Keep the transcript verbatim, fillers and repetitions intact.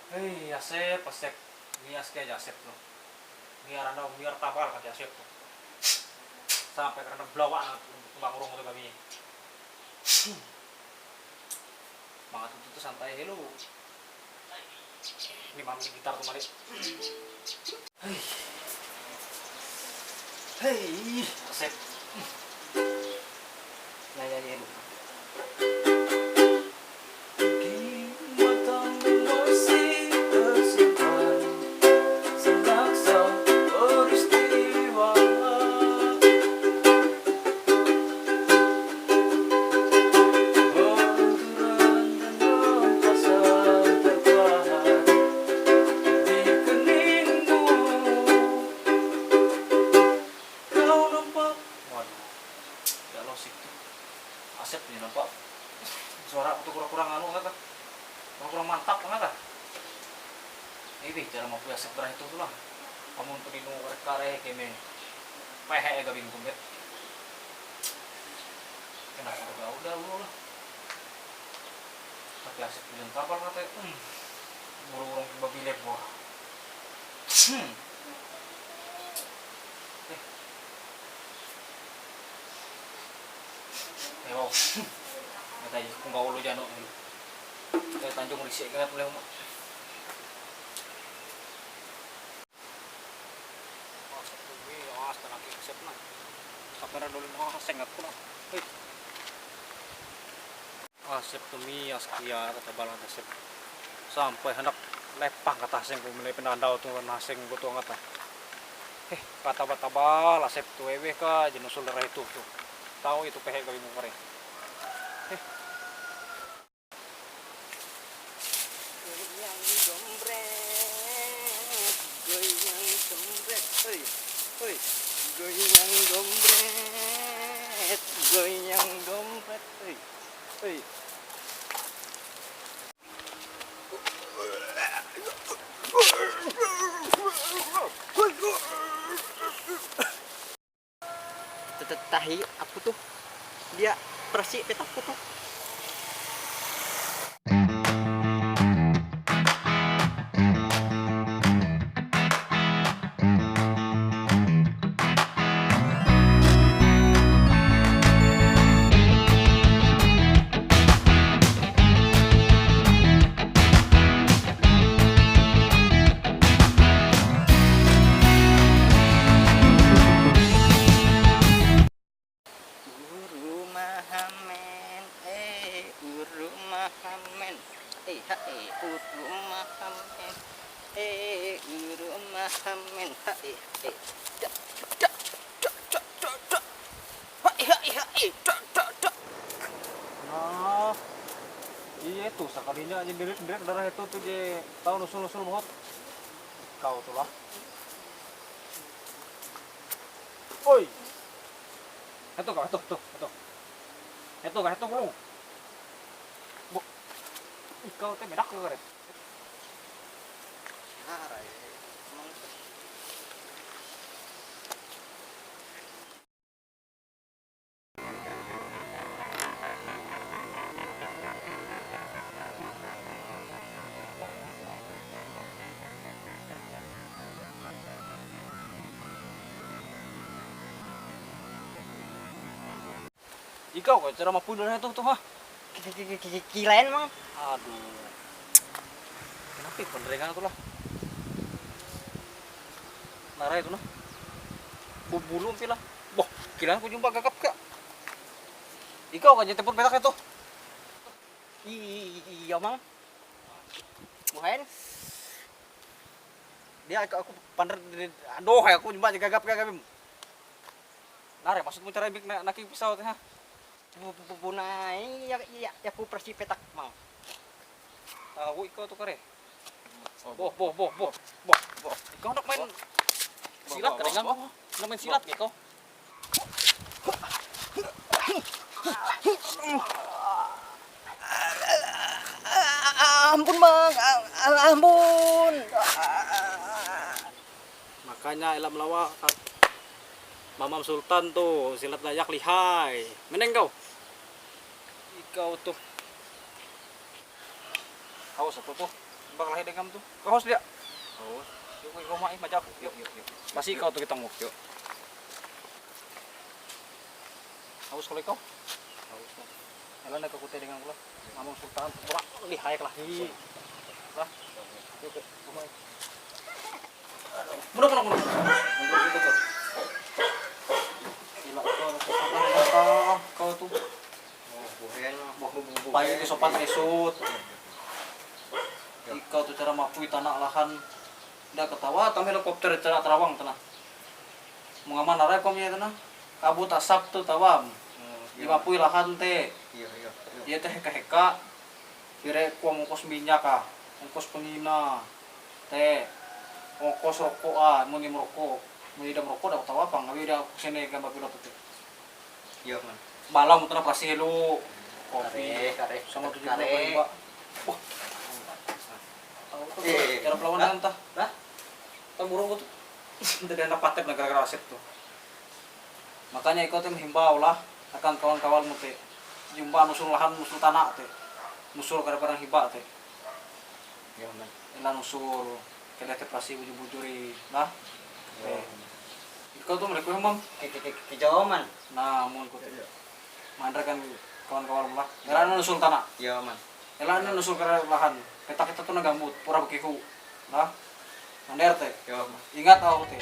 Hei, Asep, Asep. Mias kea aja Asep tu. Miar anda, miar tabal kata Asep tu. Sampai karena belawa na tumbang urung tu kami. Mangat tu santai helo. Ini mami gitar tu mari. Hei. Hei, Asep. Nyanyi, nyanyi. Matamu masih tersimpan selaksa peristiwa. Benturan dan rampasan terpahat di keningmu. Kau nampak. Waduh, ya lo sih. Asep nih nampak. Suara aku tuh kurang-kurang anu kata. Kurang-kurang mantap kata. Ini cara mampu Asep terakhir itu tuh lah. Kamu tuh dino kareh keme. Pehe ya gabing kumbet. Kenapa udah udah lu lah. Tapi Asep bilang kapal kata, hmm, burung-burung babi lebo. Hmm. Eh. Ewo. Kata aja, aku nggak ulu jano. Kayak Tanjung Risik kan boleh. Asep tu, weh, awas tanah kingsep nah. Sampai ra dulu nah, sengat pun nah. Hei. Asep tu mias kea kata balang Asep. Sampai handak lepah kata haseng ku, mulai penandau tu haseng ku tu angkat nah. Heh, kata batabal Asep tu, eweh ka je nusul darah itu tu. Tahu itu pehe kami mukare. Heh. Goyang dombret, goyang dombret, hei, hei. Goyang dombret, goyang dombret, hei, hei. Tahi aku tuh, dia perasi petakku tuh. Uru mahamen, eh, uru mahamen. Eh, ha, eh, uru mahamen. Eh, uru mahamen. Ha, eh, eh. Da, da, da. Ha, eh, ha, eh, ha, eh. Da, da, da. Nah, iya tuh, sekalinya aja birit-birit darah itu tuh je tahu nusul-nusul banget. Kau tuh lah. Oi. Hetoh kah, hetoh, hetoh, hetoh. Hetoh kah, hetoh belum? Bu. Ih, kau teh medak ke karet. Nah, rai. Emang. Ikau kok cara mapun dari itu tuh, ha? Ki-, ki-, ki-, ki-, kilen, Mang. Aduh. Kenapa ya penderengan tuh lah? Narai tuh nah. Bu-, bulu ampie lah. Boh, kilen ku jumpa gagap kak. Ikau kan jadi telepon petak itu. I-, i-, i-, iya, Mang. Buhen. Dia aku, aku pander, aduh, aku jumpa aja gagap, gagap. Nare, maksudmu cara bik na-, naki pisau teh, ha? Bu-, bu-, bu-, bunai, ya, ya, ya, ku persi petak, Mang. Tahu ikau tuh kare. Boh, boh, boh, boh, boh, boh. Ikau nak main silat kare, Mang? Nak main silat ikau? Ampun, Mang. A-, a-, ampun. Makanya ela malawa ka Mamam Sultan tuh, silat Dayak lihai. Meneng kau? Ikau tuh. Haus aku tuh. Bakal lahi dengam tu. Kau haus dia? Haus. Yuk, yuk, rumah, ih, majak. Yuk, yuk, yuk. Masih kau tu kita mau. Yuk. Haus kalau kau? Haus. Jalan dah ke kutai dengan gula. Ngomong sultan, pura lihai lah. Hi. Lah. Yuk, yuk, rumah. Mundur, mundur, mundur. Mundur itu tuh. Gila, kau, kau, kau, kau, kau tuh. Oh, buhen. Wah, bububu. Payu itu sopan esut. Ya. Ikau tu cara mapui tanah lahan. Dah ketawa, tambah helikopter cara terawang tanah. Mengaman arai kom ya tanah. Kabut asap tu tawam. Oh, iya. Dimapui lahan te. Iya, iya, iya. Dia teh heka-heka. Pire kuah ongkos minyak ah, ongkos pengina, te, ongkos rokok ah, mun dia merokok, mun dia merokok dah tahu apa, ngawi dia sini gambar pilot itu. Iya, man. Malam tu nang prasih lu, kopi, kare, kare, sama tujuh puluh kare. Lima. Wah. Tahu tu, eh, cara perlawanan lah, entah. Lah? Kan burung tu. Tidak ada patep gara-gara aset tu. Makanya ikau te menghimbau lah akan kawan-kawanmu te. Jumpa nusul lahan, nusul tanah te. Nusul kada barang hiba te. Ya, man. Ela nusul, kada te prasih bujur-bujuri lah. Ya. Eh. Ikau tu mereka memang. Ki-, ki-, ki-, kijauh, man. Nah, mun ikau te. Ya, ya. Mandar kan kawan-kawan lah. Ela nusul tanah. Ya, man. Ela nusul kada lahan. Kita-kita tu na gambut, pura bekihu. Nah, mander te. Yo, man. Ingat aku te.